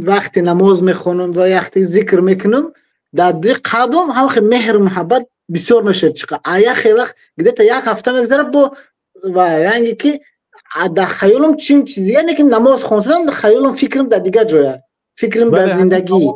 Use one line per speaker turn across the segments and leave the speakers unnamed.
Вақте намоз мехонам ва вақте зикр мекунам, дар дили қалбам ҳам хел меҳру муҳаббат бисёр мешавад. Чиқа а як хел вақт, где-то як ҳафта мегузарад, бо ва ранге ки дар хаёлам чин чизе, яъне ки намоз хонсам, хаёлам, фикрам дар дигар ҷоя, фикрам дар зиндагӣ.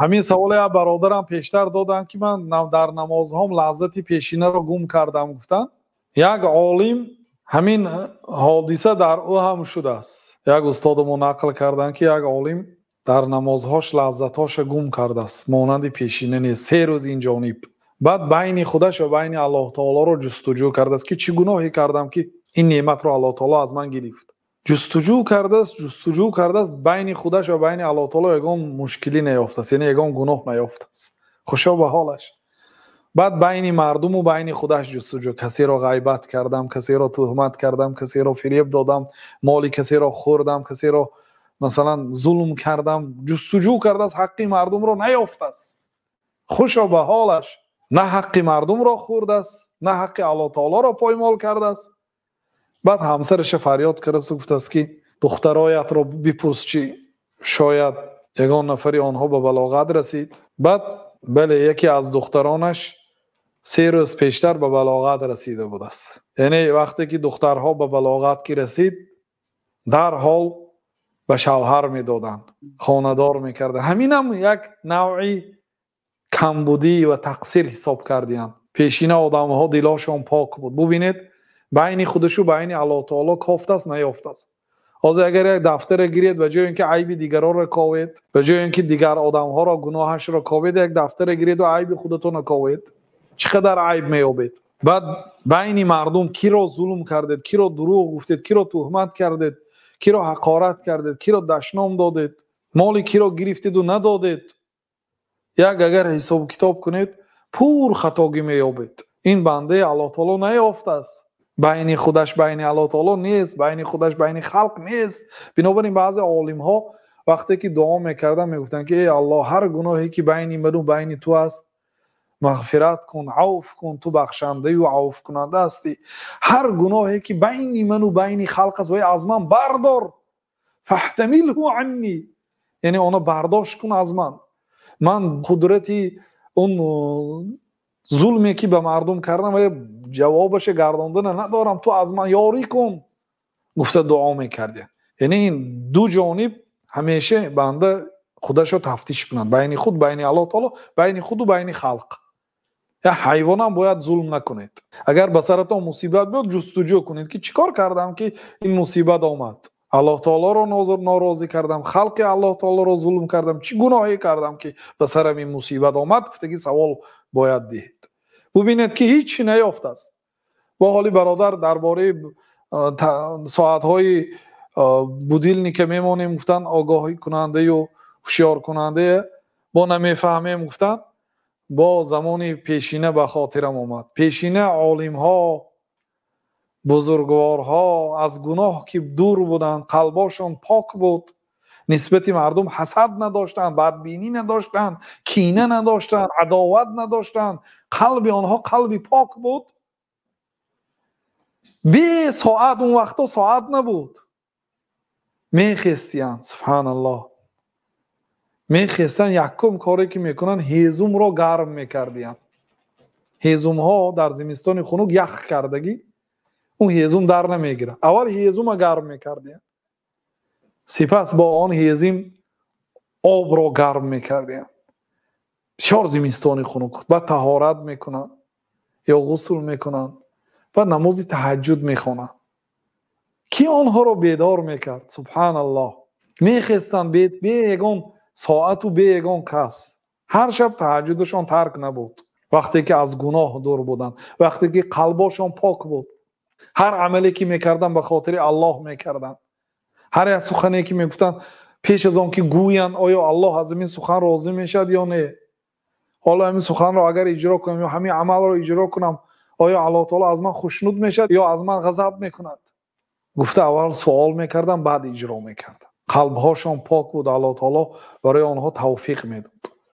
Ҳамин саволе бародарам пештар доданд, ки ман дар намозҳом лаззати пешинаро гум кардам, гуфтанд. Як олим, ҳамин ҳодиса дар ӯ ҳам шудааст. Як устодамо нақл карданд, ки як олим дар намозҳош лаззатҳоша гум кардааст, монанди пешина нест, 3 рӯз ин ҷониб. Баъд байни худаш ва байни Аллоҳ таолоро ҷустуҷӯ кардааст, ки чӣ гуноҳе кардам, ки ин неъматро Аллоҳ таоло аз ман гирифт. Ҷустуҷӯ кардааст, ҷустуҷӯ кардааст, байни худаш ва байни Аллоҳ таоло ягон мушкилӣ наёфтааст, яъне ягон гуноҳ наёфтааст, хушо ба ҳолаш. Баъд байни мардуму байни худаш ҷустуҷӯ: касеро ғайбат кардам, касеро туҳмат кардам, касеро фиреб додам, моли касеро хӯрдам, касеро, масалан, зулм кардам. Ҷустуҷӯ кардааст, ҳаққи мардумро наёфтааст. Хушо ба ҳолаш, на ҳаққи мардумро хӯрдааст, на ҳаққи Аллоҳ таолоро поймол кардааст. Баъд ҳамсараша фарёд кардасту гуфтааст, ки духтароятро бипурс, чи шояд ягон нафари онҳо ба балоғат расид. Баъд, бале, яке аз духтаронаш 3 рӯз пештар ба балоғат расида будааст. Яъне вақте ки духтарҳо ба балоғат ки расид, дарҳол ба шавҳар медоданд, хонадор мекарданд. Ҳаминам як навъи камбудӣ ва тақсир ҳисоб кардиянд. Пешина одамҳо дилошон пок буд. Бубинед, байни худашу байни Аллоҳ таоло кофтааст, наёфтааст. Ҳозир агар як дафтаре гиред, ба ҷои ин ки айби дигаронро ковед, ба ҷои ин ки дигар одамҳоро гуноҳашро ковед, як дафтаре гиреду айби худатонро ковед, чӣ қадар айб меёбед. Баъд байни мардум киро зулм кардед, киро дурӯғ гуфтед, киро туҳмат кардед, киро ҳақорат кардед, киро дашном додед, моли киро гирифтеду надодед, як агар ҳисобу китоб кунед, пур хатогӣ меёбед. Ин бандаи Аллоҳ таоло наёфтааст, байни худаш, байни Аллоҳ таоло нест, байни худаш, байни халқ нест. Бинобар ин баъзе олимҳо вақте ки дуо мекарданд, мегуфтанд, ки эй Аллоҳ, ҳар гуноҳе ки байни ману байни ту аст, мағфират кун, авф кун, ту бахшандаю авфкунанда ҳастӣ. Ҳар гуноҳе ки байни ману байни халқ аст, вай аз ман бардор, فاحتمله عني, яъне оно бардошт кун аз ман. Ман қудрати он зулме ки ба мардум кардам ва ҷавобаша гардондана надорам, ту аз ман ёрӣ кун, гуфта дуо мекардем. Яъне ин ду ҷониб ҳамеша банда худашро тафтиш кунад: байни худ, байни Аллоҳ таоло, байни худу байни халқ. Я ҳайвонам бояд зулм накунед. Агар ба саратон мусибат биёд, ҷустуҷӯ кунед, ки чӣ кор кардам, ки ин мусибат омад. Аллоҳ таолоро норозӣ кардам, халқи Аллоҳ таолоро зулм кардам, чӣ гуноҳе кардам, ки ба сарам ин мусибат омад, гуфтаги савол бояд диҳед. Бубинед, ки ҳеҷ чи наёфтааст. Бо ҳоли бародар дар бораи соатҳои будильника мемонем, гуфтанд, огоҳикунандаю ҳушёркунандае бо намефаҳмем, гуфтанд. Бо замони пешина ба хотирам омад. Пешина олимҳо, бузургворҳо аз гуноҳ ки дур буданд, қалбошон пок буд, нисбати мардум ҳасад надоштанд, бадбинӣ надоштанд, кина надоштанд, адоват надоштанд, қалби онҳо қалби пок буд. Бе соат, он вақто соат набуд, мехестиянд, субҳаналлоҳ, мехестанд, якум коре ки мекунанд, ҳезумро гарм мекардиянд. Ҳезумҳо дар зимистони хунук ях кардагӣ, он ҳезум дар намегирад. Аввал ҳезума гарм мекардиянд, сипас бо он ҳезим обро гарм мекардиянд. Бисёр зимистони хунук. Баъд таҳорат мекунанд ё ғусл мекунанд, баъд намози таҳаҷҷуд мехонанд. Кӣ онҳоро бедор мекард? Субҳаналлоҳ, мехестанд бе ягон соату бе ягон кас. Ҳар шаб таҳаҷҷудашон тарк набуд. Вақте ки аз гуноҳ дур буданд, вақте ки қалбошон пок буд, ҳар амале ки мекарданд, ба хотири Аллоҳ мекарданд. Ҳар як сухане ки мегуфтанд, пеш аз он ки гӯянд, оё Аллоҳ аз ин сухан розӣ мешавад ё не, ҳоло ҳамин суханро агар иҷро кунам ё ҳамин амалро иҷро кунам, оё Аллоҳ таоло аз ман хушнуд мешавад ё аз ман ғазаб мекунад, гуфта аввал суол мекардам, баъд иҷро мекардам. Қалбҳошон пок буд, Аллоҳ таоло барои онҳо тавфиқ медод.